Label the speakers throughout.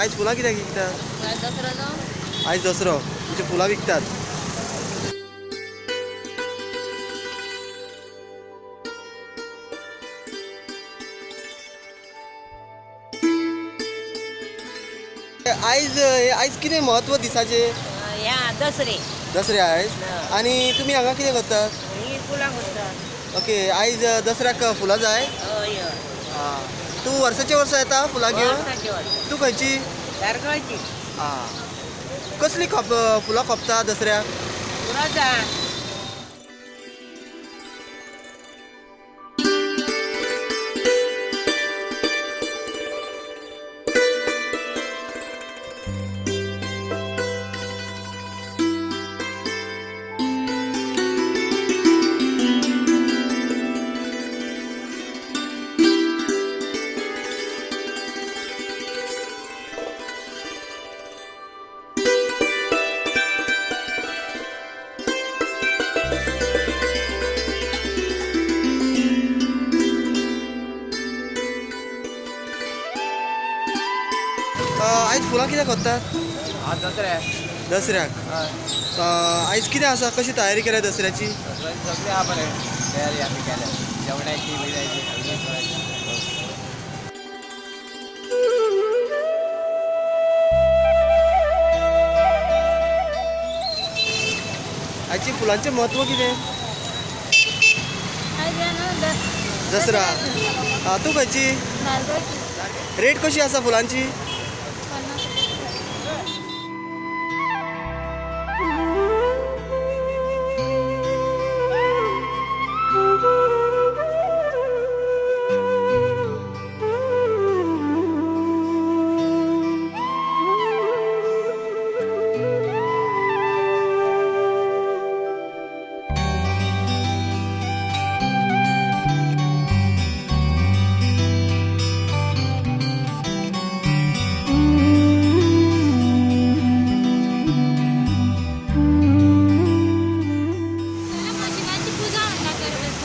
Speaker 1: आयज फुलां कित्याक विकतात?
Speaker 2: दसरो न्हू.
Speaker 1: आयज दसरो म्हणजे फुलां विकतात. आयज आयज कितें म्हत्व दिसाचें?
Speaker 2: ह्या दसरे.
Speaker 1: दसरे आयज. आनी तुमी हांगा कितें करतात?
Speaker 2: ही फुलां करतात.
Speaker 1: ओके, आयज दसऱ्याक फुलां जाय?
Speaker 2: हय हय.
Speaker 1: तूं वर्साचे वर्सा येता फुलां घेवन? तूं खंयची?
Speaker 2: धारगळची.
Speaker 1: आं, कसली खप फुलां खपता दसऱ्याक?
Speaker 2: फुलां.
Speaker 1: आयज फुलां कित्याक करतात?
Speaker 3: आज दसऱ्याक.
Speaker 1: दसऱ्याक. आयज कितें आसा, कशी तयारी केल्या दसऱ्याची?
Speaker 3: सगळें आहा बरें तयारी आमी केल्या, जेवणाची बिवणाची सगळी.
Speaker 1: आयची फुलांचें म्हत्व कितें? दसरा. तूं खंयची? रेट कशी आसा फुलांची?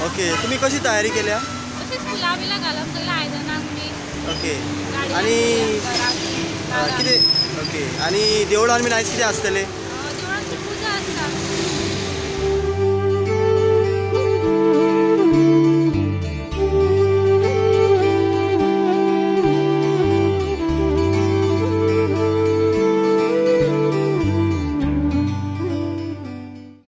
Speaker 1: ओके, तुम्ही कशी तयारी केल्या?
Speaker 4: फुलां बिलां घालप सगळें आयदनांक बी.
Speaker 1: ओके, आनी कितें? ओके, आनी देवळान बीन आयज कितें आसतलें?
Speaker 4: देवळान पूजा आसता.